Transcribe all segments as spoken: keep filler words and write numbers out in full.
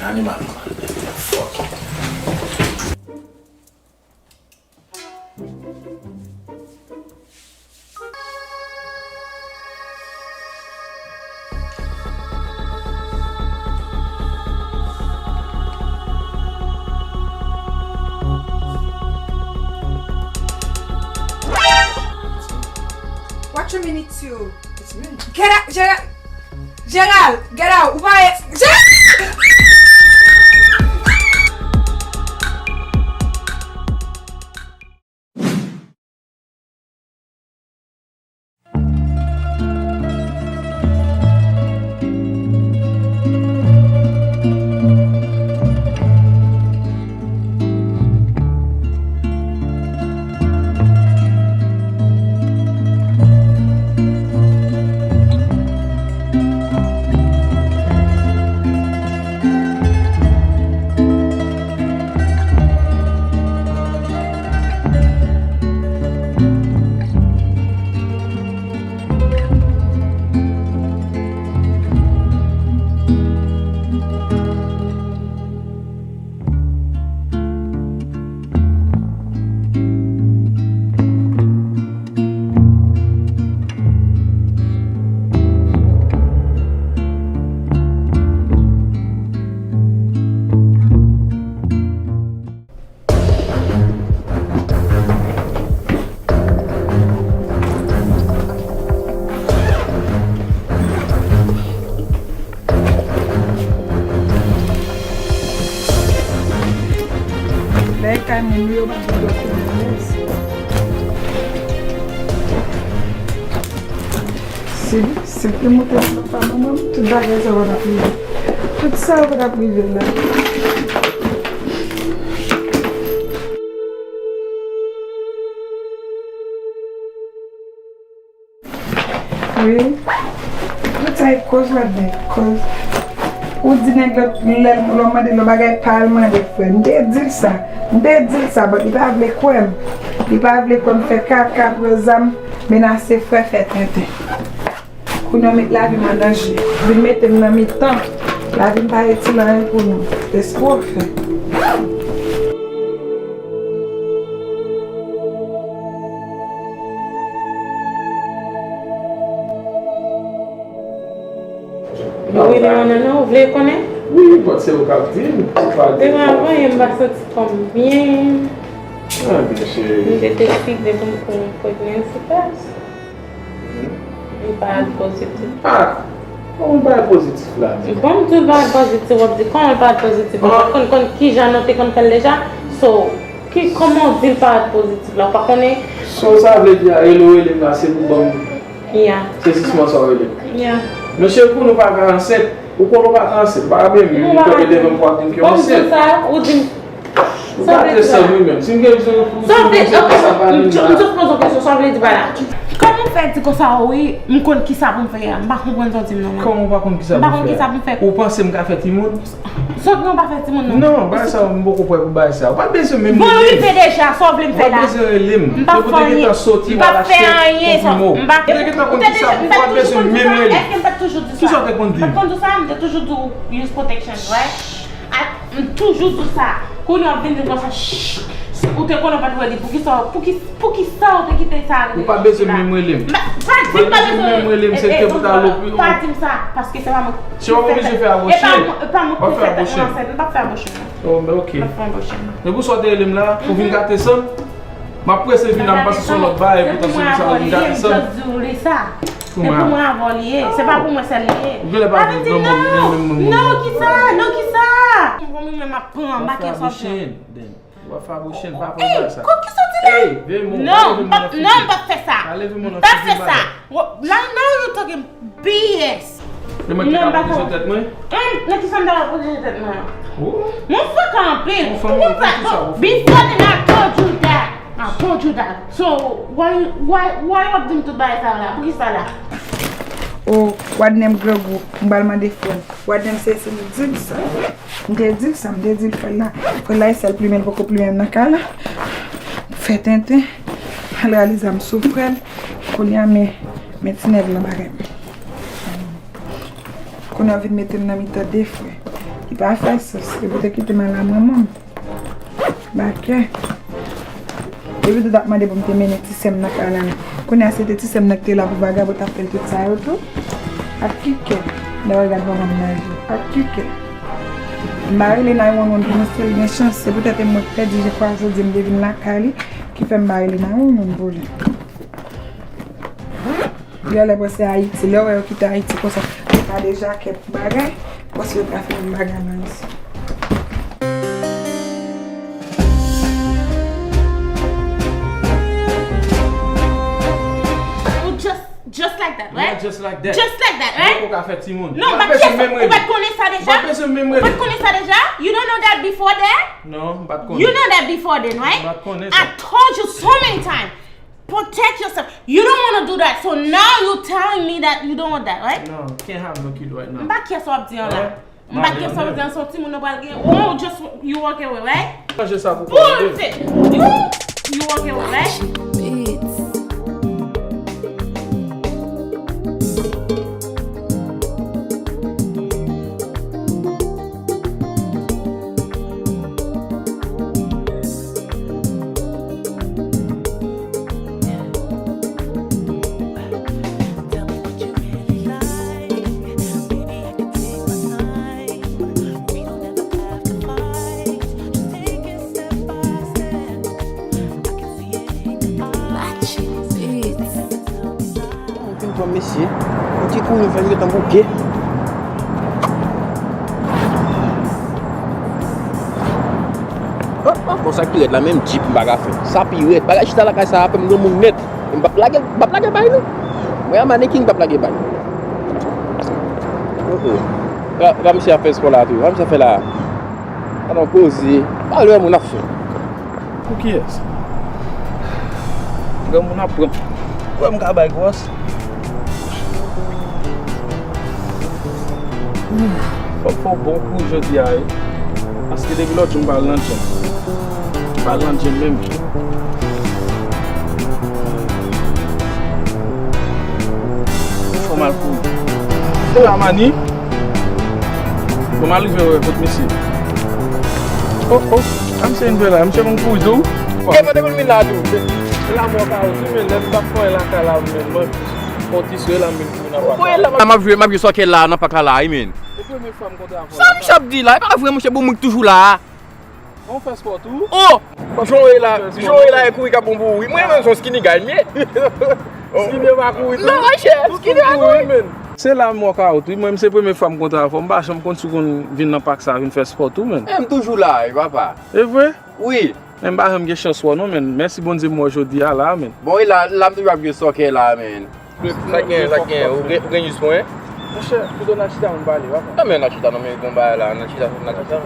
Animal man. Fuck. Watch a minute, you. Get out, Gerald! Gerald! Get out! Ou pa e. Gerald! Lè e kay moun, yo pa gen dwa fè malèz. Si, si te monte nan pa manman, tout bagay sa pa t ap rive. Tout sa pa t ap rive la. Wi. Tout sa e koz ladan, koz. Ou di nèg la, lè l mande l yon bagay, pa al mande frè. M te di l sa. M te di l sa, but li pa vle kwè m. Li pa vle kwè m fè kaka, pran zam, menase frè, fè tenten. Kounye a w met lavi m an danje. Vin mete m nan mitan. Lavi m pa itil anyen pou nou. Espre w fè. Wi, non, non, non, ou vle konnen? Wi, but se ou k ap di m, ou pa di m. Devan anyen, m pa santi kò m byen. Ah, byen, cheri. M te deside pou m pran pregnancy test. Li parèt pozitif. Ah! Kòman l parèt pozitif la? Bon, m di w l parèt pozitif, w ap di, kòman l parèt pozitif? Ou pa konn, konn kijan nou te konn fè l deja? So, ki, kòman w di l parèt pozitif la? Ou pa konnen? So, sa vle di a, rele w rele m la, se pou ban m. Yeah. Se jis mwen sa w rele m. Yeah. Mesye, kou nou pa ka ansent, ou konn ou pa ka ansent, ou pa ka menm vin kanpe devan m pou w ap di m ke w ansent. Bon, m di w sa, ou di m Ou pa desann wi menm. Si m gen bezwen pou sa, m jis poze yon kesyon, sa w vle di pa la. Kòman w fè di konsa, wi, m konn kisa pou m fè a? M pa konprann sa w di m nan, non. Kòman w pa konn kisa pou m fè a? M pa konn kisa pou m fè. Ou panse m ka fè timoun? Sòt non, pa fè timoun, non. Non, bagay sa, m poko prè pou bagay sa. Ou pa bezwen menm rele m. Bon, rive deja, sa w vle m fè la? Ou pa bezwen rele m. M pa fè anyen. M pa fè anyen, sa. M pa. Ou te gentan konn kisa, ou pa bezwen menm rele m. Èske m pa t toujou di sa? Kisa w te konn di m? M pa t konn di sa, m te toujou di w use protection, right? M toujou di w sa. Kounye a w ap vin di m konsa, shh, ou te konnen w pa t wè li. Poukisa, pouki, poukisa w te kite sa rive? Ou pa bezwen menm rele m. Pa di m pa bezwen menm rele m, se ke pou ta lopi. Pa di m sa, paske se pa mwen ki fè tèt mwen ansent. E pa mwen ki fè tèt mwen ansent. M p ap fè abòsyon, non. Oh, ben, ok. M p ap fè abòsyon, non. Men pou sa w te rele m la, pou vin gate san m, m ap prese vin la, m panse se yon lòt bagay, poutan se pou sa w vin gate san m. M just di w li sa. Se pou mwen avè w li ye. Se pa pou mwen sèl li ye. Ou genlè pa vle pran mwen menm, menm, menm. Non, kisa? Non, kisa? Mwen menm ap pran, m pa kè sa w fè. Ou ap fè abòsyon, pa pran bagay sa. Ey, kisa w di la? Ey, veye men w. Non, m p ap, non, m p ap fè sa. M p ap fè sa. Now you talking B S. Nan kisa m pral pwoteje tèt mwen? Nan kisa m pral pwoteje tèt mwen? Mwen frekan anpil. Ou konn sa? Before then I told you that. I told you that. So, why, why, why w ap di m tout bagay sa yo la? Poukisa la? Oh, Wadnè m grangou. M pral mande frè m. Wadnè m se, se m di l sa. M te di l sa, m te di l frè l la. Frè l la e sèl plimen l poko plimen m nan kay la. Fè tenten. Al rale zam sou frè l. Kounye a, men, men ti nèg lan bagay. Kounye a vin mete m nan mitan de frè. Li pa fè sans. Li pou te kite m al a manman m. Bakè. Epi tou t ap mande pou m te mennen ti sè m nan kay la. Kounye a se te ti sè m nan ki te la pou vagabon t ap fè l tout sa yo tou. Ak ki kè? Dayè gad manman m nan je. Ak ki kè? M pa rele nine one one pou nou si l gen chans. Se poutèt e mwen k pèdi je kwa jodi m te vin lakay li ki fè m pa rele nine one one pou li. Yo lè panse Ayiti, lè w wè yo kite Ayiti konsa, yo ka deja kèk bagay, panse yo ka fè yon bagay nan Ayiti. Ou just, just like that, right? Just like that. Just like that, right? Ou ka fè timoun. Non, but yes, ou pa t konnen sa deja? Mwen bezwen menm Ou pa t konnen sa deja? You don't know that before then? Non, m pa t konnen. You know that before then, right? M pa t konnen sa. I told you so many times. Protect yourself. You don't want to do that. So now you telling me that you don't want that, right? No, can't have no kid right now. M pa kè sa w ap di an la. M pa kè sa w ap di an, se yon timoun nou pral gen. Oh, just you walk away, right? Chanje sa pou kò m. Bullshit. You, you walk away, right? Okenn fanm mesye. Yon ti kouri fè m gentan bouke. Bon, sa ki rèd la menm, djip m pa ka fè. Sa pi rèd. Bagay chita lakay sa a fè m granmoun nèt. E m p ap lage, m p ap lage bay non. Mwen a manekin, m p ap lage bay. Oh, oh. Gade misye ap fè spò la tou. Gade misye ap fè la. Gade yon koze. Pale wè moun ap fè. Pou kiyès? Granmoun ap pran. Ou wè m ka bay gwòs? Fòk fè w bon kou jodi a wi. Paske depi lòt jou m pa al nan djèm. M pa al nan djèm menm. Fò m al kouri. Ou la mani? Bon, m al rive wè kot misye. Oh, oh. A misye vin fè la. Misye konn kouri tou. E mande pou l vin la tou. Se la mò ka ou tou, men lè m t ap fè lakay la, men mwen fon ti sou la, men vin nan pak la. M ap jwe, m ap jwe sòkè la, nan pak la, la, wi, men. Se premye fwa m kontre avè w. Sa misye ap di la? E pa vre, monchè, Boumou toujou la. Bon, fè spò tou. Oh! Jan w ye la, jan w ye la, e kouri k ap bon pou ou wi. Mwen menm se yon skinny guy m ye. Skinny pa kouri tou. Non, monchè, skinny pa kouri. Se la m walk out wi. Mwen, se premye fwa m kontre avè w. M pa janm konn si w konn vin nan pak sa, vin fè spò tou, men. E m toujou la wi, papa. E vre? Wi. Men m pa janm gen chans wè w non, men. Mèsi Bondye m wè w jodi a la, men. Bon, e la, la m toujou ap jwe sòkè la, men. Sa k gen, sa k gen, ou gen, ou gen jis mwen? Monchè, pito n al chita nou pale, papa. Non, men n al chita non, men gon bagay la, n al chita, n al chita.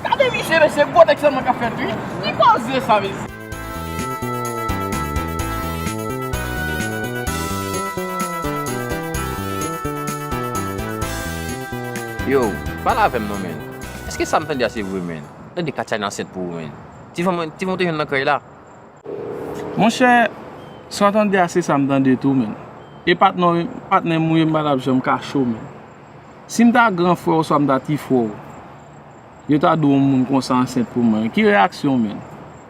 Gade misye, mesye, gwo nèg sèlman k ap fèt wi. Ki koze sa, mesye? Yo, pale avè m non, men. Èske sa m tande a se vre, men? Tande Katyana ansent pou ou, men. Ti fanm, ti fanm ou te jwenn nan krèy la? Monchè, sa w tande a se sa m tande tou, men. E patnè, patnè m ou ye, m pa t ap janm kache w, men. Si m ta gran frè w oswa m ta ti frè w, yo ta di w yon moun konsa ansent pou mwen, ki reyaksyon w, men?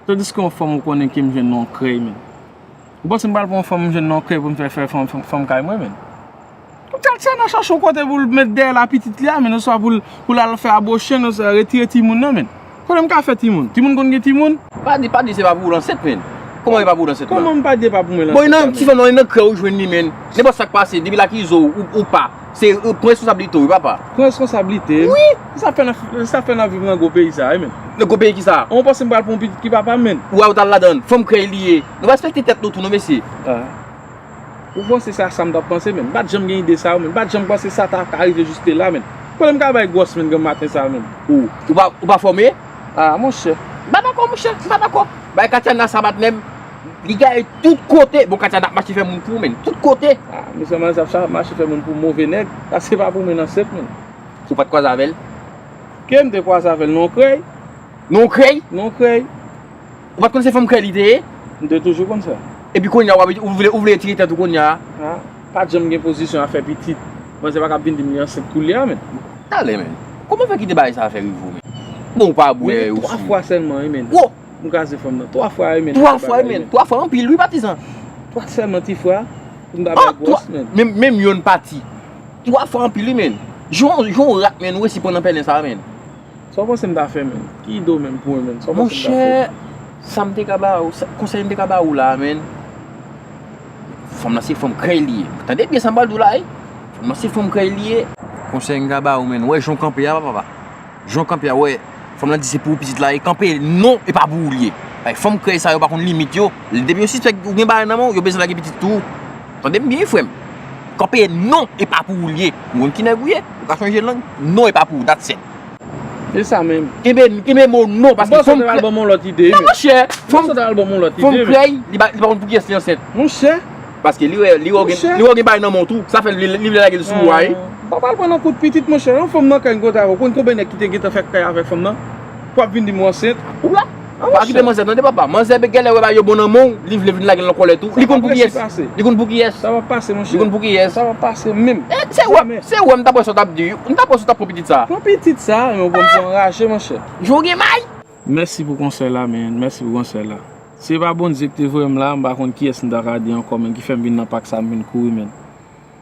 Tandiske yon fanm ou konnen ke m jwenn nan yon krèy, men. Ou panse m pral pran yon fanm m jwenn nan yon krèy pou m fè, fè fanm, fanm, fanm kay mwen, men? Katyana chache yon kote pou l met dèyè la pitit li a, men, oswa pou l, pou l al fè abòsyon, oswa retire timoun nan, men. Kote m ka fè timoun? Timoun konn gen timoun? Pa di, pa di se pa pou ou l ansent, men. Kòman e pa pou ou l ansent la? Kòman m pa di e pa pou mwen l ansent la, men? Bon, e nan ti fanm nan, e nan krèy ou jwenn li, men. Nenpòt sa k pase, depi l akize w, ou, ou pa. Se, euh, pran responsablite w, wi, papa. Pran responsablite m? Wi! Sa fè n ap, sa fè n ap viv nan gwo peyi sa, wi, men. Nan gwo peyi ki sa? Ou panse m pral pran yon pitit ki papa m, men? Ou a ou t al ladan l. Fanm krèy li ye. Nou pa respekte tèt nou tou, non, mesye. Ah. Ou panse se a sa m t ap panse, men? M pa t janm gen ide sa yo, men. M pa t janm panse sa ta ka rive jis la, men. Kote m ka bay gwòs, men, granm maten sa, men? Ou, ou pa, ou pa fòme? Ah, monchè. M pa dakò, monchè. M pa dakò. Bay Katyana sa, patnè m. Li gaye tout kote. Bon, Katyana ap mache fè moun pou ou, men. Tout kote. Ah, mesye, manzè ap mache fè moun pou move nèg. Sa se pa pou mwen nan sèt, men. Ou pa t kwaze avè l? Ke m te kwaze avè l nan yon krèy. Nan yon krèy? Nan yon krèy. Ou pa t konn se fanm krèy li te ye? M te toujou konn sa. Epi kounye a, w ap, ou vle, ou vle retire tèt ou kounye a? Ah, pa t janm gen pozisyon a fè pitit. Manzè pa ka ap vin di m li ansent kounye a, men. Talè, men. Kòman fè kite bagay sa a fè rive w, men? Bon, ou pa bwè, men twa fwa sèlman, wi, men. Wo! M kraze fanm nan. Twa fwa, wi, men. Twa fwa, wi, men. Twa fwa anpil, wi, patizan. Twa sèlman, ti fwa. Pou m ta bay gwòs, men. Menm, menm yonn pati. Twa fwa anpil, wi, men. Jan, jan w rat, men, ou resi pran nan pèlen sa a, men. Sa w panse m ta fè, men? Ki ide w menm pou mwen, men? Sa w panse m ta fè? Monchè, sa m te ka ba ou, sa, konsèy m te ka ba ou la, men. Fanm nan se fanm krèy li ye. Tande byen sa m pral di w la, wi. Fanm nan se fanm krèy li ye. Konsèy m ka ba ou, men. Wè, jan w kanpe a, papa. Jan w kanpe a, wè. Fanm nan di se pou ou pitit la ye. Kanpe non, e pa pou ou li ye. Ay, fanm krèy sa yo pa konn limit yo. Depi yo sispèk ou gen bagay nan men w, yo bezwen lage pitit tou. Tande m byen, frè m. Kanpe non, e pa pou ou li ye. Ou konn ki nèg ou ye? Ou ka chanje lang. Non, e pa pou ou, that's it. E sa menm. Kenbe, kenbe mo non, paske fanm krèy. Ou panse w ta pral ban m yon lòt ide, men? Non, monchè. Ou panse w ta pral ban m yon lòt ide, men? Fanm krèy, li pa, li pa konn pou kiyès li ansent. Monchè. Paske li wè, li wè w gen, li wè w gen bagay nan men w tou. Sa fè li, li vle lage l sou ou a, wi. Ou pa pral pran nan kout pitit, monchè. Yon fanm nan kay kote avè w. Konn konbyen nèg ki te gentan fè kay avèk fanm nan? Pou ap vin di m ou ansent. Ou la? Pa okipe manzè, tande papa. Manzè genlè wè bagay yo bon nan men w, li vle vin lage l nan kòlèt ou. Li konn pou kiyès. Li konn pou kiyès. Sa va pase, monchè. Li konn pou kiyès. Sa va pase menm. E, se wè, se wè, m t ap wè sa w t ap di. M t ap wè sa w t ap pran pitit sa. Pran pitit sa, men ou pran pou anraje, monchè. Jan w gen may. Mèsi pou konsèy la, men. Mèsi pou konsèy la. Si se pa Bondye ki te voye m la, m pa konn kiyès m ta ka di ankò, men, ki fè m vin nan pak sa, m vin kouri, men.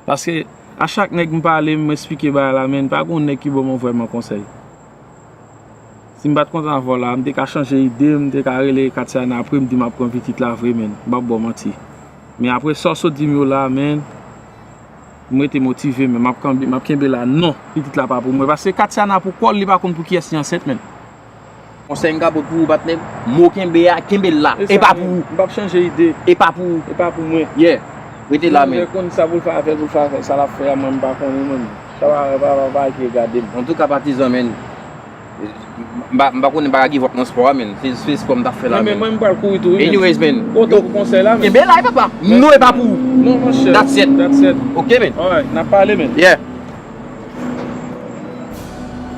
Paske a chak nèg m pale, m esplike bagay la, men, pa gen yon nèg ki ban mwen vrèman konsèy. Si m pa t kontan avè w la, m te ka chanje ide, m te ka rele Katiana apre, m di m ap pran pitit la vre, men. M p ap ba w manti. Men apre sa w sot di m yo la, men, m rete motive, men m ap kanbe, m ap kenbe la. Non, pitit la pa pou mwen. Paske Katiana pou kò l, li pa konn pou kiyès li ansent, men. Konsèy m ka ba w pou ou, patnè m, mo kenbe a, kenbe l la. E pa pou ou. M p ap chanje ide. E pa pou ou. E pa pou mwen. Yeah. Rete la, men. Mwen konn sa pou l fè avè l, pou l fè avè l. Sa l ap fè a, mwen, m pa konnen, mwen. Sa pa, pa, pa, pa ki regade m. Antouka, patizan, men. M pa, m pa konnen, m pa ka give up nan spò a, men. Se, se spò m t ap fè la, men. Men, men, mwen, m pral kouri tou, wi, men. Anyways, men. Kontan pou konsèy la, men. Kenbe la, wi, papa. Non, e pa pou ou. Non, monchè. That's it. That's it. Ok, men. Alright, n ap pale, men. Yeah.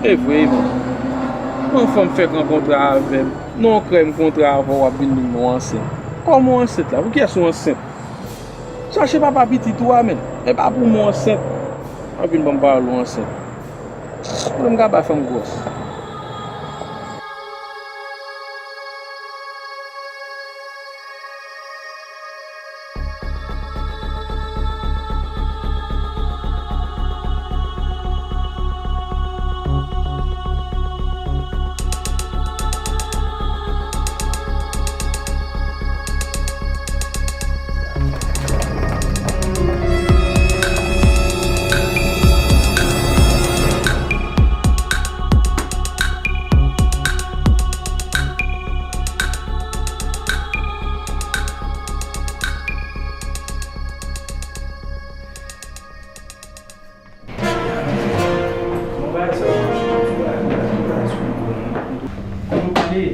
E vre, men. Yon fanm fèk rankontre avè m. Non, krèy m kontre avè w, w ap vin di m ou ansent. Kòman w ansent la? Pou kiyès ou ansent? Chache papa pitit ou a, men. E pa pou mwen ansent. W ap vin ban m pawòl ou ansent. Kote m ka bay fanm gwòs?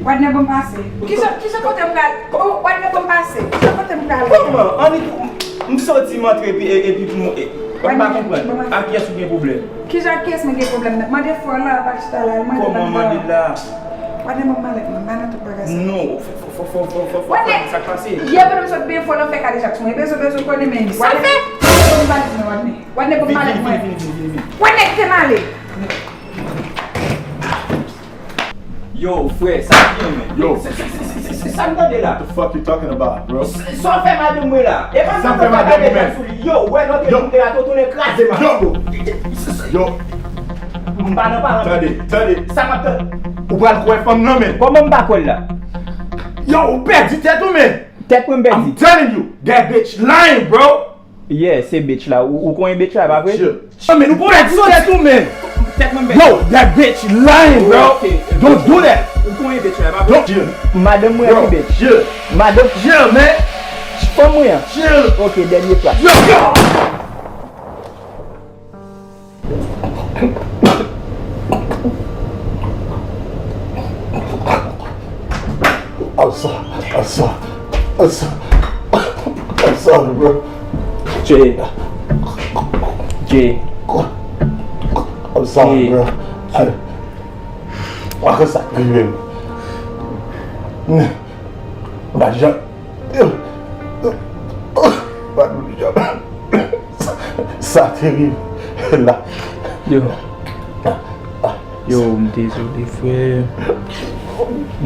Wadnè, ban m pase. Kijan, kijan kote m pral? Oh, Wadnè, ban m pase. Kijan kote m pral? Kòman? Annik, m soti, m antre, epi, e- epi pou mwen, e- m pa konprann. Ak kiyès ou gen pwoblèm? Kijan ak kiyès mwen gen pwoblèm? Mande frè w la, pa chita la, mande. Kòman mande la? Wadnè, ban m malèt mwen, m pa nan tout bagay sa. Non, fò, fò, fò, fò, fò, fò, fò, sa k pase? Yè pandan m sot byen fò nan fè kadejak sou mwen, bezwen, bezwen konnen, men. Sa l fè? Ban m valiz mwen, Wadnè. Wadnè, ban m malèt mwen. Vini, vini, vini, vini, vini. Wadnè, kite m ale. Yo, frè, sa byen, men. Yo. Se, se, se, se, se, se sa m tande la. The fuck you talking about, bro? Se, sa w fè madanm mwen la? E pa sa m fè madanm mwen, men. Yo, wè, lòt moun te la, tou tounen kraze madanm yo. Yo. M pa nan paran. Tande, tande. Sa m ap tande. Ou pral kwè fanm nan, men. Kòman m pa kwè l la? Yo, ou pèdi tèt ou, men. Tèt mwen pèdi. I'm telling you, that bitch lying, bro. Yeah, se bitch la. Ou, ou konn bitch la, pa vre? Chill. Yo, men, ou pèdi tèt ou, men. Tèt mwen bèl. Yo, that bitch lying, bro. Ok. Don't do that. Ou konn bitch la, pa vre? Don't, chill. Madanm mwen ki bitch. Chill. Madanm. Chill, man. Fanm mwen an. Chill. Ok, dènye fraz. Yo, yo. I'm sorry, I'm sorry, I'm sorry, I'm sorry, bro. Jay. Jay. I'm sorry, bro. Jay. Mwen konn sa k rive m. M pa janm, m pa janm, sa te rive la. Yo. Yo, m dezole, frè.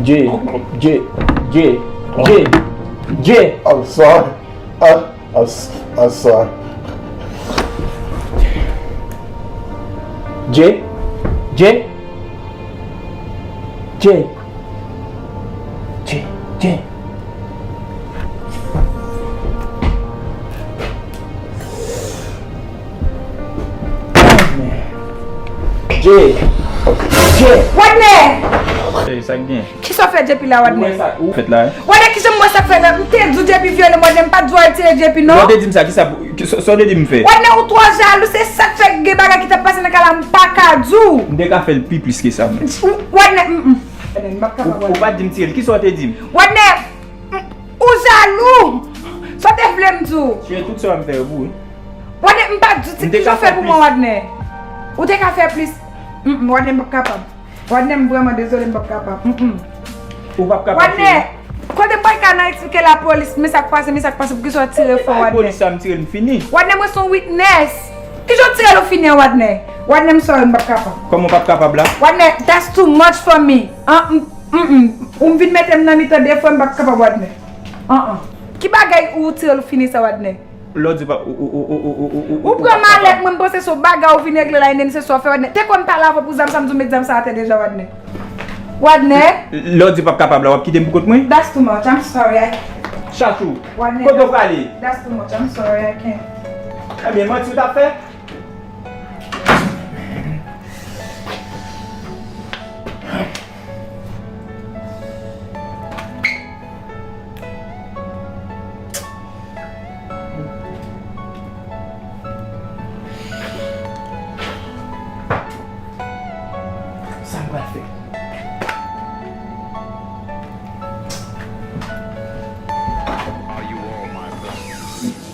Dje, Dje, Dje, Dje, Dje. I'm sorry. I, I'm, s- I'm sorry. Dje, Dje, Dje, Dje, Dje. Dje! Dje! Wadnè! Ey, sa k gen? Kisa w fè Djepi la, Wadnè? Ou wè sa ou fèt la, eh? Wadnè, kijan m wè sa k fèt la? M te di w Djepi vyole m, Wadnè, m pa t di w al tire Djepi, non. Lè w te di m sa, kisa, ki, sa, sa w te di m fè? Wadnè, ou twò jalou, se sa k fè gen bagay ki t ap pase nan kay la, m pa ka di w. M te ka fè l pi plis ke sa, men. Wadnè, m, m. Wadnè, m p ap kapab, Wadnè. Ou, ou pa t di m tire l, kisa w te di m? Wadnè, m, ou jalou! Sa w te vle m di w? Cheri, tout sa w m fè yo pou ou, wi. Wadnè, m pa di w, ti, kijan w fè pou mwen, Wadnè? Ou te ka fè plis. M, m, Wadnè, m p ap kapab. Wadnè, m vrèman dezole, m p ap kapab. M, m. Ou p ap kapab, Wadnè, cheri? Kote m pral ka nan eksplike lapolis, men sa k pase, men sa k pase, poukisa w tire fò, Wadnè? Polis sa, m tire l, m fini. Wadnè, mwen se yon witness. Kijan w tire l ou fini an, Wadnè? Wadnè, m sorry, m p ap kapab. Kòman w p ap kapab la? Wadnè, that's too much for me. An, m, m, m. Ou m vin mete m nan mitan de frè m, m p ap kapab, Wadnè. An, an. Ki bagay ou tire l ou fini sa, Wadnè? Lè w di w pa, ou, ou pran malèt mwen, m panse se yon bagay ou vin regle la, and then se sa w fè, Wadnè. Te kwè m pale avè w pou zam sa, m di w met zam sa atè deja, Wadnè. Wadnè. Lè w di w p ap kapab la, w ap kite m pou kont mwen? That's too much, I'm sorry, I can't. Chachou, Wadnè, kote w prale? That's too much, I'm sorry, I can't. Ebyen, manti w t ap fè? Sa m pral fè?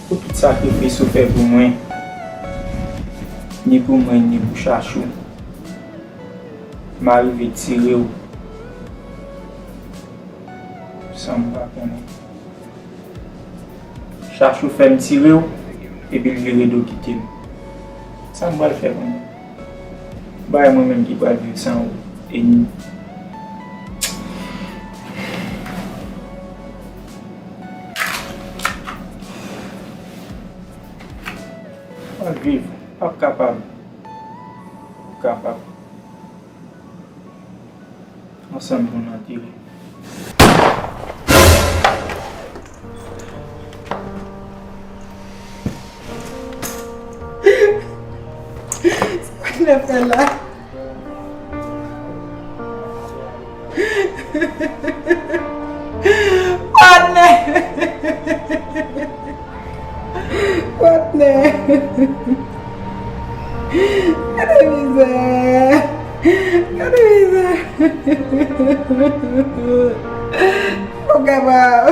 Pou tout sakrifis ou fè pou mwen, ni pou mwen, ni pou Chachou, m arive tire w san m pa konnen. Chachou fè m tire w, epi l vire do kite m. Sa m pral fè kounye a? Bay mwen menm ki pral viv san ou, e n-, pral viv, p ap kapab. Ou kapab. Ansanm pou n antere. Sa k ap fè la? Patnè! Patnè! Gade mizè! Gade mizè! M p ap kapab!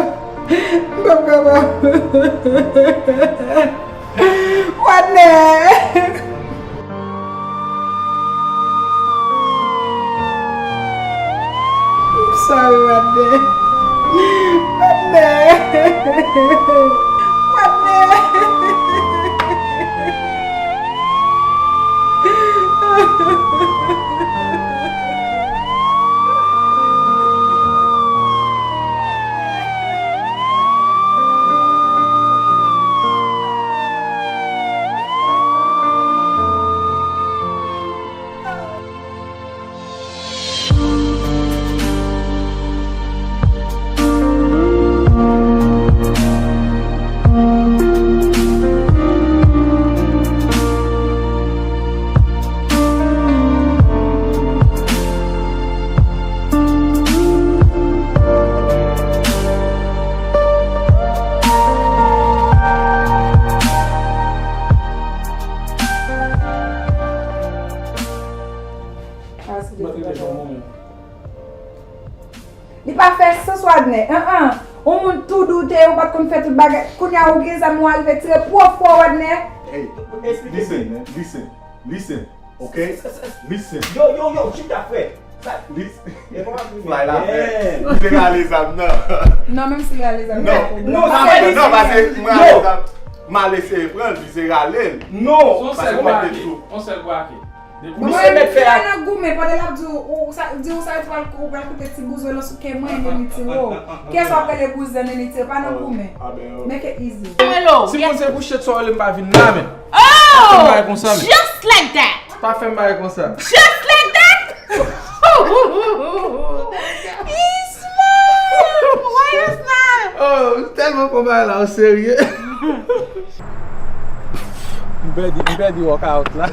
M p ap kapab! Patnè! I'm sorry, Patnè. Patnè. Patnè. Li pa fè sans, Wadnè. An, an. Yon moun tou dou te ye, ou pa t konn fè tout bagay. Kounye a ou gen zam ou arive tire pwòp fò, Wadnè. Hey, listen, listen, listen, ok? Listen. Yo, yo, yo, chita, frè. Listen. Fly la, frè. Li te rale zam nan. Non, menm si li rale zam nan. Non, non, non, paske mwen rale zam. M al eseye pran l, li se rale l. Non. Se yon sèl brake. Yon sèl brake. Misye mèt fè a. Nan goumen pandan l ap di w, ou sa, di w sa, ou pral, ou pral koupe ti bouzwen nan souke mwen, Nene Tiro. Kiyès w ap rele bouzwen, Nene Tiro? Pa nan goumen. Make it easy. Hello. Si moun se kouche sou li, m pa vin la, men. Oh! Just like that. Pa fè m bagay konsa. Just like that. Ismael! Why you smile? Oh, m tèlman pran bagay la o serye. M pèdi, m pèdi workout la.